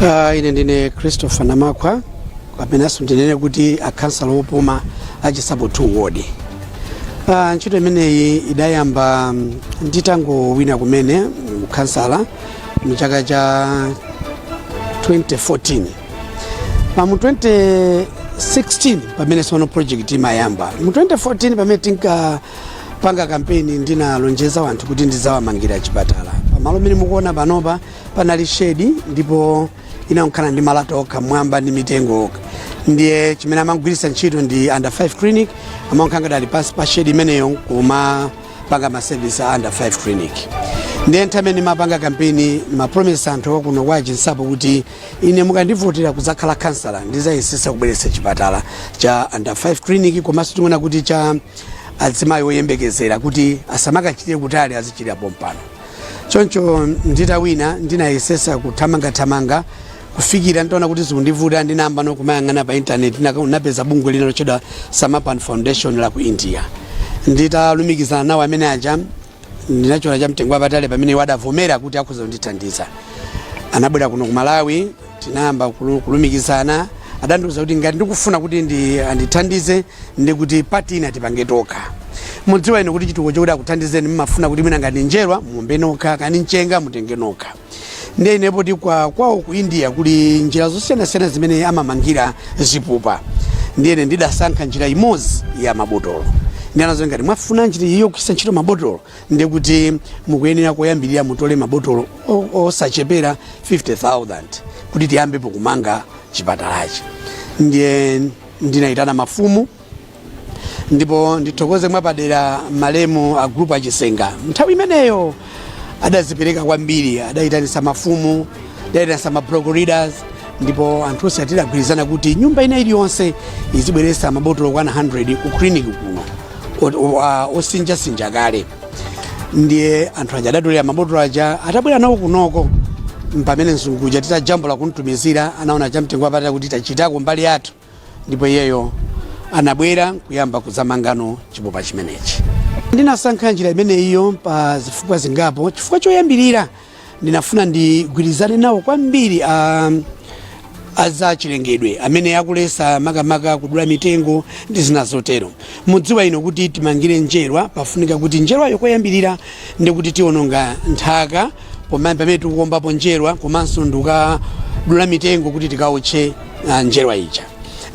Ine ndine Christopher Namakhwa, kapenanso ndinene kuti akhansala opuma a Chinsapo 2 ward. Ntchito imeneyi idayamba nditangowina kumene ukhansala mchaka cha 2014. Pa mu 2016 pamene sono project imayamba. Mu 2014 pamene tinkapanga kampeni, ndinalonjeza anthu kuti ndidzawamangira chipatala. Pamalo amene mukuona panopa panali shedi, ndipo inakhala ndi malata okha mmwamba ndi mitengo okha. Ndiye chimene amagwiritsa ntchito ndi under 5 clinic, amakhala ngati ali pansi pa shedi imeneyo kumapanga ma service a under 5 clinic. Ndiye nthawi imene mapanga kampeni, ma promise anthu kuno kwa Chinsapo kuti ine mukandivotera kudzakhala kansala, ndizayesesa kubweretsa chipatala cha under 5 clinic, komanso tikuona kuti cha azimayi oyembekezera, kuti asamakachitire kutali, azichitira pompano. Choncho nditawina, ndinayesesa kuthamangathamanga kufikira nditaona kuti zikundivuta. Ndinayamba no kumayang'ana pa intaneti, napeza bungwe lina lotchedwa Samarpan Foundation la ku India. Nditalumikizana nawo amene aja, ndinachola cha mtengo wapatali pamene wadavomera kuti akhoza kundithandiza. Anabwera kuno ku Malawi, tinayamba kulumikizana. Adandiuza kuti ngati ndikufuna kuti andithandize, ndi kuti part ina tipange tokha. Mudziwa ino kuti chitukuko chokuti akuthandizeni, mmafuna kuti mwina ngati njerwa mumbe nokha, kani mchenga mutenge nokha. Ndiye inepo ti kwawo ku India kuli njira zosiyanasiyana zimene amamangira zipupa. Ndiyene ndidasankha njira imodzi ya mabotolo. Ndi anazo ngati mwafuna njira iyo kugwiritsa ntchito mabotolo, ndiye kuti mukuyenera koyambirira mutole mabotolo osachepera 50,000 kuti tiyambepo kumanga chipatalachi. Ndiye ndinayitana mafumu, ndipo ndithokoze mwapadera malemu a group achisenga. Nthawi imeneyo adazipereka kwambiri, adayitanisa mafumu, adayitanisa ma block leaders, ndipo anthu onse atidagwirizana kuti nyumba ina iliyonse izibweresa mabotolo kwana 100 ku clinic kuno osinjasinja kale. Ndiye anthu aja adatolera mabotolo aja. Atabwera nawo kunoko, pamene mzunguja titajambula kuntumizira, anaona chamtengo wapatali kuti tachitako mbali yathu, ndipo iyeyo anabwera kuyamba kudzamangano chipupa chimenechi. Ndinasankha njira imeneyiyo pa zifukwa zingapo. Chifukwa choyambirira, ndinafuna ndigwirizane nawo kwambiri azachilengedwe amene akulesa makamaka kudula mitengo ndi zina zotero. Mudziwa ino kuti timangire njerwa, pafunika kuti njerwayo koyambirira ndi kuti tiononga nthaka pamene tikukombapo njerwa, komanso ndikadula mitengo kuti tikaotche njerwa ija.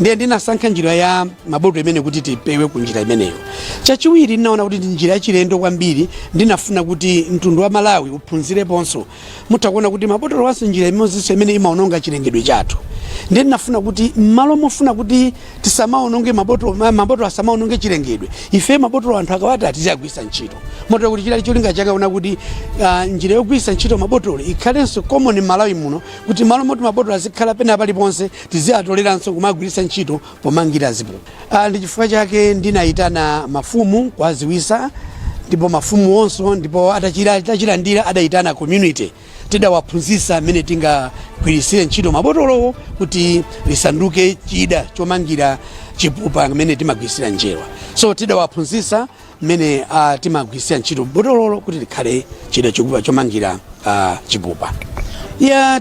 Ndiye ndinasankha njira ya mabotolo imene kuti tipewe ku njira imeneyo. Chachiwiri, ndinaona kuti ndi njira yachilendo kwambiri. Ndinafuna kuti mtundu wa Malawi uphunzireponso. Mutha kuona kuti mabotolo wanso njira imodzinso imene imaononga chilengedwe chathu. Ndiye ndinafuna kuti m'malo mofuna kuti tisamaononge mabotolo, mabotolo asamaononge chilengedwe, ife mabotolo anthu akawati atiziyagwiritsa ntchito. Motero kuti chilali cholinga chake ona kuti njira yogwiritsa ntchito mabotolo ikhalenso common m'Malawi muno, kuti malo moti mabotolo azikhala pena paliponse, tiziyatoleranso kumagwiritsa ntchito pomangira zipupa. Ndi chifukwa chake ndinayitana mafumu kuwaziwisa, ndipo mafumu onso, ndipo atachilandira, adayitana community. Tidawaphunzitsa mmene tingagwiritsire ntchito mabotolowo kuti lisanduke chida chomangira chipupa mmene timagwiritsira njerwa. So tidawaphunzitsa mmene timagwiritsira ntchito botololo kuti likhale chida chokupa chomangira chipupa. Ya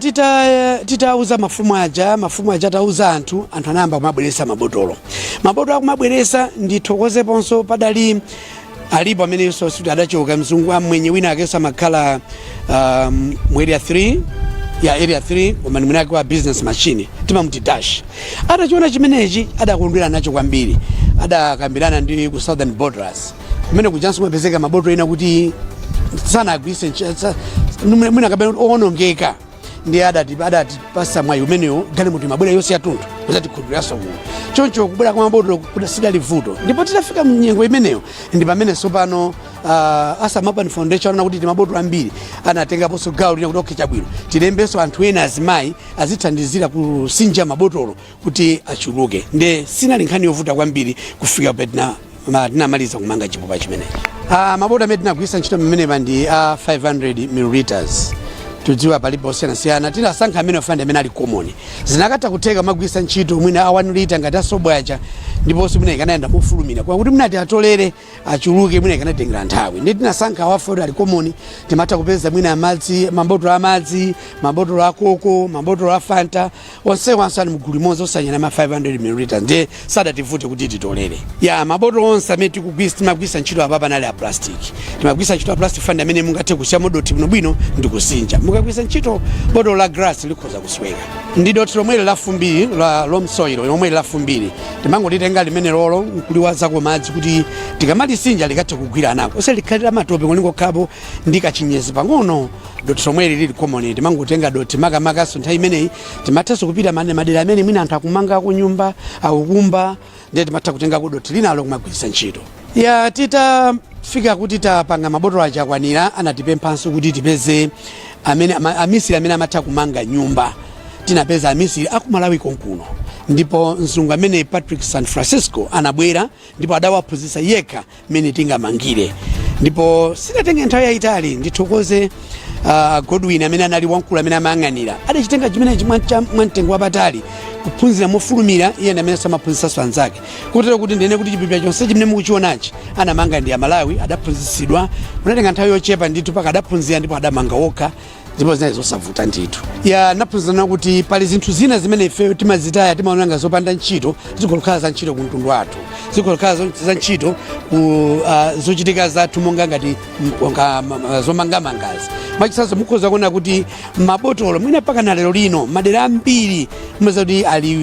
titauza mafumu aja, mafumu aja atauza anthu, anthu anayamba kumabweresa mabotolo. Mabotolo akumabweresa, ndithokozeponso padali alipo amenenso suti adachoka, mzungu amwenye wina akenso amakhala mu area 3 ya area 3, koma ndi mwinake wa business machine, timamuti Dash. Atachiona chimenechi adakondwera nacho kwambiri. Adakambirana ndi ku Southern Bottlers, kumene kujanso kumapezeka mabotolo ena kuti sanagwiritse mwina kapena owonongeka. Ndiye adatipasa mwayi umenewo, galimoto imabwera yonse yathunthu kuzatikhulupiriranso kuno. Choncho kubwera kwa mabotolo sidali vuto. Ndipo titafika mnyengo imeneyo, ndi pamene tsopano a Samarpan Foundation anaona kuti timabotolo ambiri, anatengaponso gawo lina kuti okay, chabwino, tilembenso anthu ena azimayi azithandizira kusinja mabotolo kuti achuluke. Nde sinali nkhani yovuta kwambiri kufika petina tinamaliza kumanga chipupa chimenechi. Mabotolo amene tinagwiritsa ntchito pamenepa ndi a 500 milliliters. Tudziwa palipo osiyanasiyana, tinasankha amene ofanda amene ali common. Zinakatha kutheka magwisa ntchito mwina a 1 liter ngati asobo aja, ndiponso mwina ikanayenda mofulumira, kwa kuti mwina atolere achuluke, mwina ikanatengera nthawi. Ndi tinasankha awafa ali common. Timatha kupeza mwina amadzi, mabotolo amadzi, mabotolo a Coke, mabotolo a Fanta, onsewo ali mgulu limodzi osanyana ma 500 ml, ndiye sadativute kuti titolere. Ya, mabotolo onse amene tikugwisa, timagwisa ntchito apapa anali a plastic. Timagwisa ntchito a plastic fund amene mungathe kusiya dothi bwinobwino ndi kusinja. Mukagwisa ntchito botolo la glass, likhoza kusweka. Ndi dothi lomweli la fumbiri, la loam soil lomweli la fumbiri. Timangolitenga limene lolo nkuliwazako madzi kuti tikamalisinja likathe kugwira nako, ose likhalira matope ngolingokhapo ndi kachinyezi pang'ono. Dothi lomweli lili common, timangotenga dothi. Makamakaso nthawi imeneyi timathanso kupita mane madera amene mwina anthu akumangako nyumba, akukumba, ndiye timatha kutengako dothi linalo kumagwiritsa ntchito. Ya, titafika kuti tapanga mabotolo aja akwanira, anatipemphanso kuti tipeze amene amisiri amene amatha kumanga nyumba. Tinapeza amisiri akumalawi konkuno, ndipo mzungu amene Patrick San Francisco anabwera ndipo adawaphunzitsa yekha mmene tingamangire, ndipo sinatenge nthawi yayitali. Ndithokoze Godwin amene anali wamkulu amene amayang'anira, adachitenga chimenechi mwamtengo wapatali kuphunzira mofulumira. Iye ndi amene samaphunzitsanso anzake, kotero kuti ndine kuti chipupa chonse chimene mukuchionachi anamanga ndi Amalawi. Adaphunzitsidwa, kunatenga nthawi yochepa ndithu paka adaphunzira ndipo adamanga okha, ndipo zinali zosavuta ndithu. Ya, naphunzirana kuti pali zinthu zina zimene ifeyo timazitaya, timaonanga zopanda ntchito, zikhoza za ntchito ku mtundu wathu, zikhoza za ntchito ku zochitika zathu, monga ngati zomangamangazi. Mwachitsanzo, mukhoza kuona kuti mabotolo mwina mpaka na lero lino madera ambiri mumeza kuti ali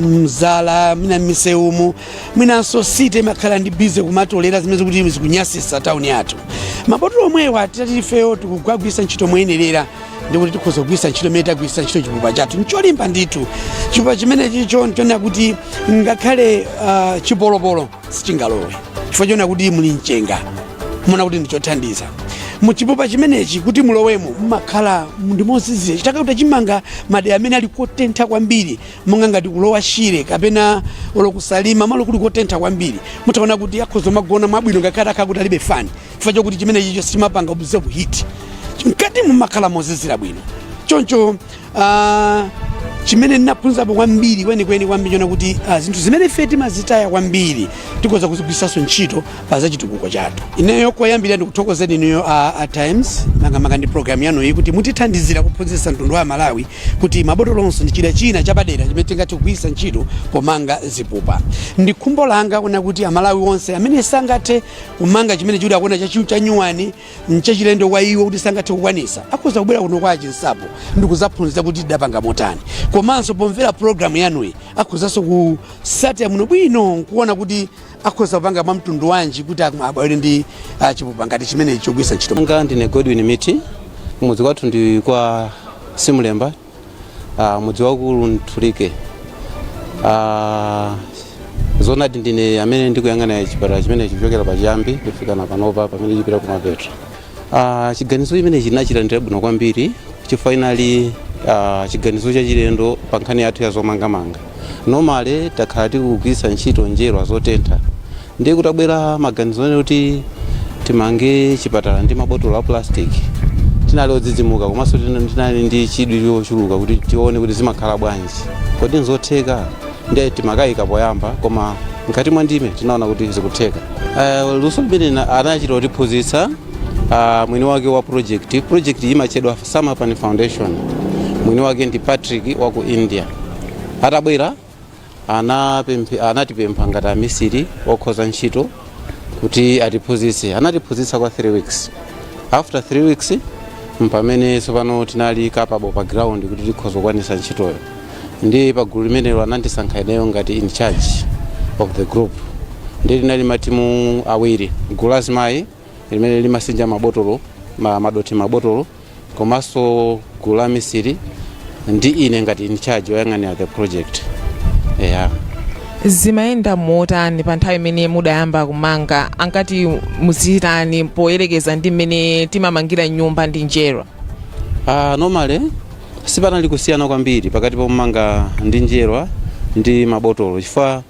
mzala, mwina m'misewumu, mwinanso city imakhala ndi busy kumatolera zimene zikuti zikunyasisa tawuni yathu. Mabotolo omwewa titati ifeyo tikugwagwisa ntchito moyenerera, ndikuti tikhoza kugwisa ntchito imene tagwisa ntchito. Chipupa chathu ncholimba ndithu. Chipupa chimene chicho nchonena kuti ngakhale chipolopolo sichingalowe, chifukwa chona kuti muli mchenga. Muna kuti ndichothandiza muchipupa chimenechi kuti mulowemo mumakhala ndimozizira. Chitakakuti chimanga madera amene ali kotentha kwambiri, monga ngati kulowa Shire kapena olo kuSalima, malo kuli kotentha kwambiri, mutaona kuti akhoza magona mwabwino ngakhale akhala kuti alibe fani, chifukwa chokuti chimene chicho sichimapanga absorb heat. Mkati mumakhala mozizira bwino. Choncho chimene ndinaphunzapo kwambiri kwenikweni kwambiri chona kuti zinthu zimene ife timazitaya kwambiri tikhoza kuzigwiritsanso ntchito pa zachitukuko chathu. Ineyo koyambirira ndikuthokozeni inuyo a Times, makamaka ndi program yanuyi, kuti mutithandizira kuphunzitsa mtundu wa Malawi kuti mabotolonso ndi chida china chapadera chimene tingathe kugwiritsa ntchito pomanga zipupa. Ndi khumbo langa kuna kuti Amalawi onse amene sangathe kumanga chimene chikuti akuona chanyuwani, nchachilendo kwa iwo, kuti sangathe kukwanisa, akhoza kubwera kuno kwa Chinsapo ndikuzaphunzira kuti tidapanga motani. Komanso pomvera program yanuyi akhozanso kusatira muno bwino nkuona kuti akhoza kupanga mwa mtundu wanji kuti abwere ndi chipupa ngati chimene chogwiritsa ntchito. Nga ndine Godwin Miti. Mudzi kwathu ndi kwa Simulemba, mudzi wakulu Nthulike. Zonadi ndine amene ndikuyang'anira chipatala chimene chikuchokera pachiyambi kufika na panopa pamene chipita kumapeto. Chiganizo chimene chinachilandira bwino kwambiri, chifukwa inali chiganizo chachilendo pa nkhani yathu ya zomangamanga. Normally takhala tikugwiritsa ntchito njerwa zotentha, ndiye kutabwera maganizo ene kuti timange chipatala ndi mabotolo a plastic, tinali odzidzimuka, komanso tinali ndi chidwi chochuluka kuti tione kuti zimakhala bwanji, kodi nzotheka? Ndiye timakayika poyamba, koma mkati mwa ndime tinaona kuti zikutheka. Luso limene anachita kutiphunzitsa mwini wake wa project. Project imatchedwa Samapan Foundation. Mwini wake ndi Patrick wa ku India. Atabwera anatipempha ngati amisiri okhoza ntchito kuti atiphunzitse. Anatiphunzitsa kwa 3 weeks. After 3 weeks mpamene tsopano tinali capable pa ground kuti tikhoza kukwanisa ntchitoyo. Ndi pa gulu limenelo anandisankha ineyo ngati in charge of the group. Ndi linali matimu awiri: gulu la azimayi limene limasinja mabotolo, madoti mabotolo, komanso gulu la misiri, ndi ine ngati in charge woyang'anira the project, yeah. Zimayenda motani pa nthawi imene mudayamba kumanga? Ankati muzitani poyerekeza ndi mmene timamangira nyumba ndi njerwa? Normally sipanali kusiyana kwambiri pakati pomanga ndi njerwa ndi mabotolo, chifukwa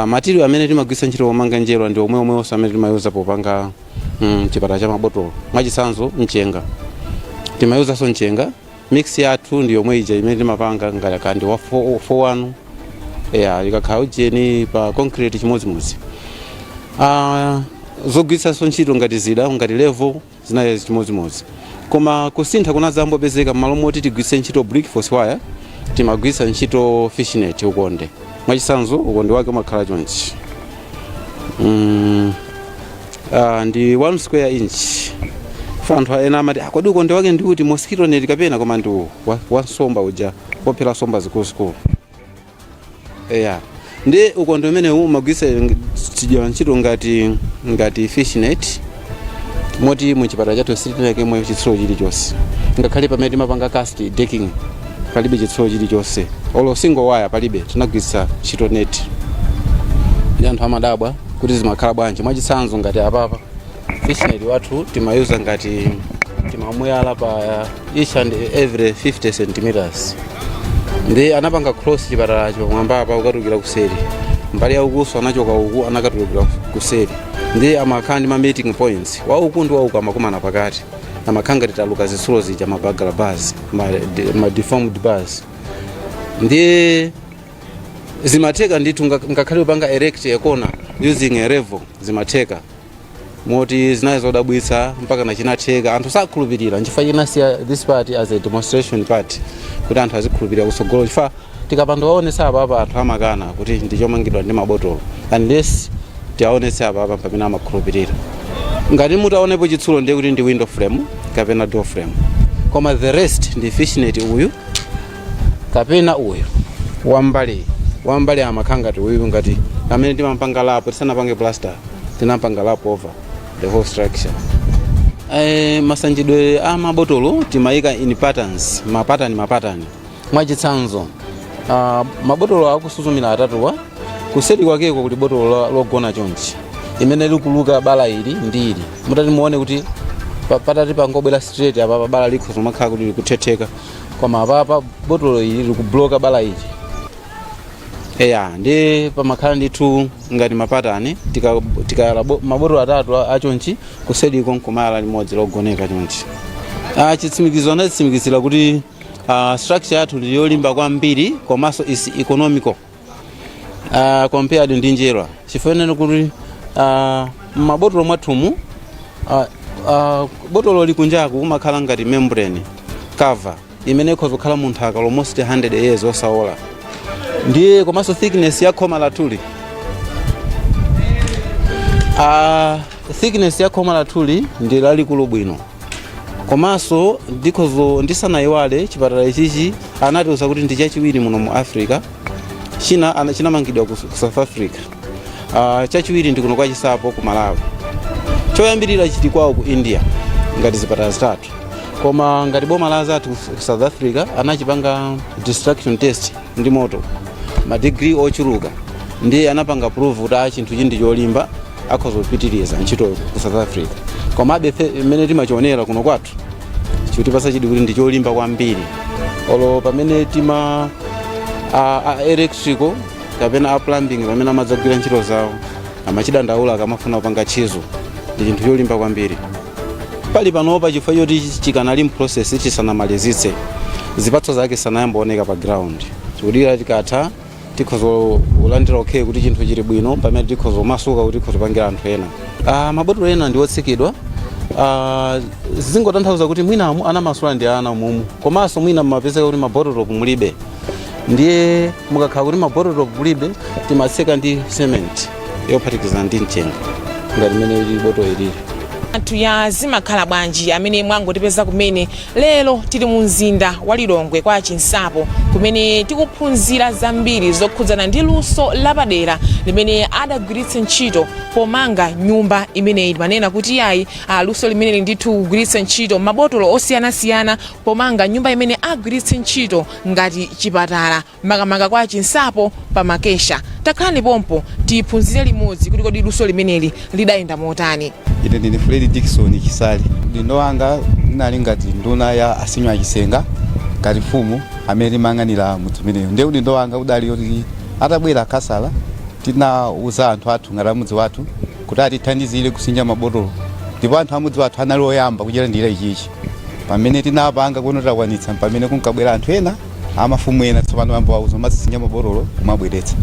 material amene timagwiritsa ntchito pomanga njerwa ndi omwe omwenso amene timayuza popanga chipatala cha mabotolo. Mwachitsanzo, mchenga, timayuzanso mchenga. Mix yathu ndi yomwe ija imene timapanga ngati kandi wa 4 ya ikakhala ujeni pa concrete chimodzimodzi. Zogwiritsanso ntchito ngati zida, ngati level, zinali chimodzimodzi, koma kusintha kunadzambopezeka m'malo moti tigwiritse ntchito brick force wire, timagwiritsa ntchito fishnet, ukonde. Mwachitsanzo, ukonde wake umakhala chonchi, ndi 1 square inch. Fa anthu ena amati, "Ah, kodi ukonde wake ndi kuti, mosquito net kapena?" Koma ndi wa nsomba uja wophera nsomba zikuluzikulu. Eya, ndi ukonde umene umagwiritsa ntchito ngati fishnet, moti muchipatala chathu sitinakemo chitsulo chilichonse. Ngakhale pamene timapanga cast decking, palibe chitsulo chilichonse, olo single wire palibe, tinagwiritsa ntchito net. Ndi anthu amadabwa kuti zimakhala bwanji. Mwachitsanzo, ngati apapa fishnet wathu timayuza ngati timamuyala pa each and every 50 centimeters, ndi anapanga cross chipatalacho pamwamba apa kukatulukira kuseri, mbali ya ukuso anachoka uku anakatulukira kuseri, ndi amakhala ndi ma meeting points, wa uku ndi wa uku amakumana pakati, amakhala ngati taluka zitsulo zija, ma burglar bars, ma deformed bars. Ndi zimatheka ndithu, ngakhale upanga erect a corner using a level zimatheka, moti zinali zodabwitsa mpaka nachinatheka. Anthu sakhulupirira, nchifukwa chinasiya this part as a demonstration part kuti anthu azikhulupirira kutsogolo, chifukwa tikapanda waonesa apapa anthu amakana kuti ndichomangidwa ndi mabotolo, unless tiaonese apapa pamene amakhulupirira. Ngati mutaonepo chitsulo, ndiye kuti ndi window frame kapena door frame, koma the rest ndi fishnet uyu kapena uyu wambali. Wambali amakhala ngati uyu, ngati amene timampanga wrap tisanapange plaster, tinampanga wrap over the whole structure. Masanjidwe a mabotolo timayika in patterns, mapatani mapatani. Mwachitsanzo, mabotolo akusuzumira atatuwa, kuseri kwakeko kuli botolo logona chonchi imene likuluka bala ili ndi ili. Mutati muone kuti patati pangobwera straight apa, bala likhoza makhala kuti likuthetheka, koma apapa botolo ili likubloka bala ili. Eya, ndi pamakhala ndithu ngati mapatani, tikayala mabotolo atatu achonchi, kuseriko nkumayala limodzi logoneka chonchi. Chitsimikizo anatsimikizira kuti structure yathu ndi yolimba kwambiri, komanso is economical compared ndi njerwa, chifukwa kuti m'mabotolo mwathumu botolo likunjaku kumakhala ngati membrane cover imene ikhoza kukhala munthaka almost 100 years osaola. Ndiye komanso thickness ya khoma lathuli, thickness ya khoma lathuli ndi lalikulu bwino. Komanso ndikhozo ndisanayiwale, chipatala ichichi anatiuza kuti ndi chachiwiri muno mu Africa. China chinamangidwa ku South Africa, chachiwiri ndi kuno kwa Chinsapo ku Malawi, choyambirira chili kwawo ku India, ngati zipatala zitatu. Koma ngati boma la zathu ku South Africa anachipanga destruction test ndi moto madigiri ochuluka, ndiye anapanga prove kuti a chinthu chi ndi cholimba, akhoza kupitiriza ntchito ku South Africa. Komabe imene timachionera kuno kwathu chikutipasa chidi kuti ndi cholimba kwambiri. Olo pamene tima a electrical kapena a plumbing pamene amadzagwira ntchito zawo, amachidandaula akamafuna kupanga chisel. Ndi chinthu cholimba kwambiri. Pali panopa, chifukwa choti chikanali process, chisanamalizitse, zipatso zake sanayambooneka pa ground. Tikudikira tikatha, tikhoza kulandira okay kuti chinthu chili bwino, pamene tikhoza kumasuka kuti tikhoza kupangira anthu ena. Mabotolo ena ndi otsekedwa, zingotanthauza kuti mwinamu anamasula ndi ana mumu, komanso mwina mmapezeka kuti mabotolo mulibe. Ndiye mukakhala kuti mabotolo mulibe, timatseka ndi cement yophatikizana ndi mchenga ngati imene ili botolo ilili. Anthu ya zimakhala bwanji amene mwangotipeza kumene? Lero tili mu mzinda wa Lilongwe kwa Chinsapo, kumene tikuphunzira zambiri zokhudzana ndi luso lapadera limene adagwiritsa ntchito pomanga nyumba imeneyi. Timanena kuti yayi, luso limeneli ndithu kugwiritsa ntchito mabotolo osiyanasiyana pomanga nyumba imene agwiritse ntchito ngati chipatala, makamaka kwa Chinsapo pa Makesha. Takhalani pompo tiphunzire limodzi kuti kodi luso limeneli lidayenda motani. Ine ndine Fred Dickson Chisale. Udindo wanga ndinali ngati nduna ya asinyo achisenga, ngati mfumu amene timayang'anira mudzi umeneyo. Ndiye udindo wanga udali kuti atabwera akhansala, tinauza anthu athu ngati amudzi wathu kuti atithandizire kusinja mabotolo, ndipo anthu amudzi wathu anali oyamba kuchilandira ichichi. Pamene tinapanga kuno takwanitsa, pamene kunkabwera anthu ena, amafumu ena tsopano ambo auza mazisinja mabotolo kumabweretsa.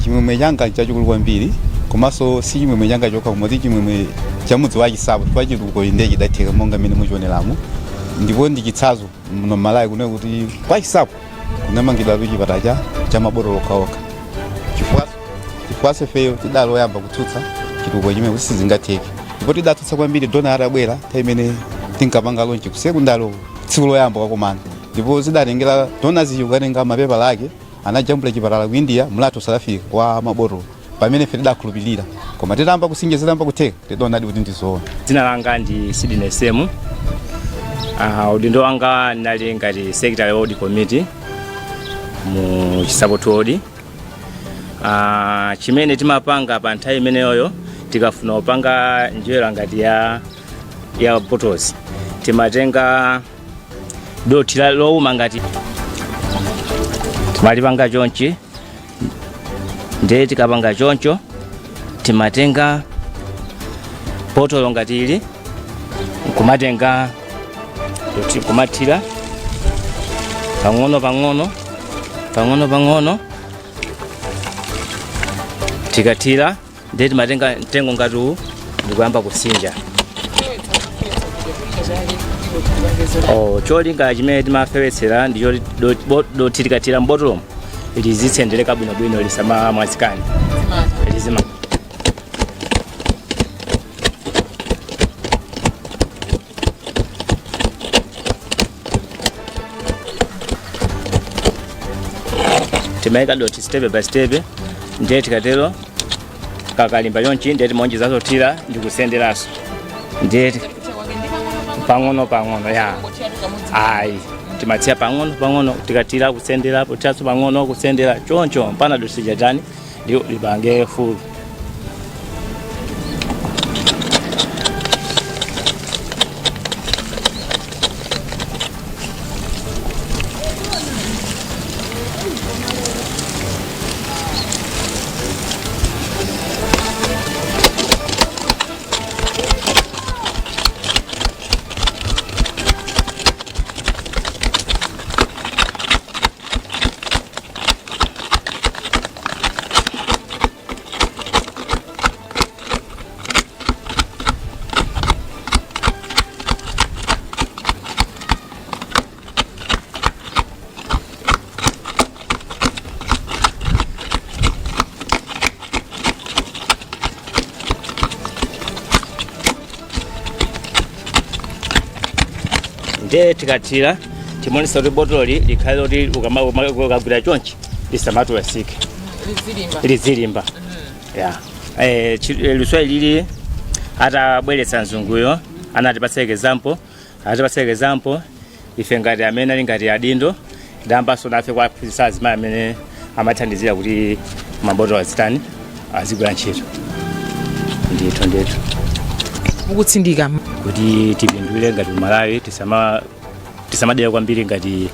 Chimwemwe changa chachikulu kwambiri, komanso si chimwemwe changa chokha, koma ti chimwemwe cha mudzi wa Chinsapo, chifukwa chitukuko ndiye chidatheka monga mmene muchioneramo. Ndipo ndi chitsanzo muno Malawi kuno kuti kwa Chinsapo kunamangidwa chipatala cha mabotolo okhaokha, chifukwa ifeyo tidali oyamba kutsutsa chitukuko chimene kuti sizingatheke, ndipo tidatsutsa kwambiri donor atabwera nthawi imene tinkapanga launch ku sekondari, tsiku loyamba kwakomana. Ndipo zidatengera donors kukatenga mapepala ake, anajambula chipatala ku India, Mulatho, South Africa, wa mabotolo, pamene ife tidakhulupirira. Koma titamba kusinja, zitamba kutheka, tidaonadi kuti ndizoona. Dzina langa ndi Sidney Semu. Udindo wanga ndinali ngati secretary ward committee mu Chinsapo ward. Chimene timapanga pa nthawi imeneyoyo, tikafuna kupanga njerwa ngati ya bottles, timatenga dothi lowuma ngati timalipanga chonchi. Ndiye tikapanga choncho, timatenga botolo ngati ili, kumatenga dothi kumathira pang'ono pang'ono pang'ono pang'ono. Tikathira, ndiye timatenga mtengo ngati uwu ndikuyamba kusinja. Oh, cholinga chimene timafewetsera ndi choti dothi tikathira mbotolomo lizitsendereka bwinobwino, lisamamwazikane, lizima. Timayika dothi step by step. Ndiye tikatero kakalimba chonchi, ndiye timaonjezaso thira ndi kusenderaso. Ndiye pang'ono pang'ono ya ayi, timatsiya pang'ono pang'ono. Tikatira, kusendera, pothiranso pang'ono, kusendera choncho mpaka dothi chatani lipange full. Ndiye tikathira, timonesa kuti botoli likhale loti ukagwira chonchi lisamatulesike, lizilimba ya. Luso lili atabweretsa mzunguyo, anatipatsa example, atipatsa example ife ngati amene ali ngati adindo, ndambanso nafe kuwaphunzitsa azimayi amene amathandizira kuti mabotolo azitani, azigwira ntchito ndithu ndithu. Mukutsindika kuti tipindule ngati Malawi, tisamadera kwambiri ngati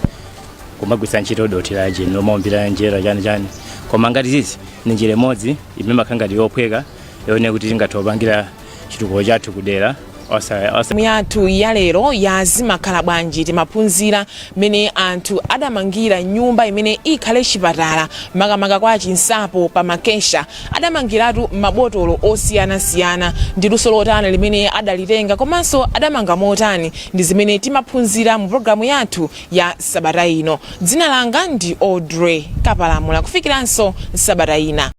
kumagwiritsa ntchito dothi la jeni lomaumbira njerwa chani chani, koma ngati zizi ni njira imodzi imene makhala ngati yophweka yone kuti tingathe kupangira chitukuko chathu kudera osa Yathu ya lero ya Zimakhala Bwanji, timaphunzira mmene anthu adamangira nyumba imene ikhale chipatala makamaka kwa Chinsapo pa Makesha. Adamangiratu mabotolo osiyanasiyana. Ndi luso lotani limene adalitenga komanso adamanga motani? Ndi zimene timaphunzira mu programu yathu ya sabata ino. Dzina langa ndi Audrey Kapalamula. Kufikiranso sabata ina.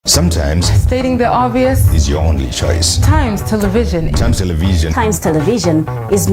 Sometimes Stating the obvious is your only choice. Times Television. Times Television. Times Television is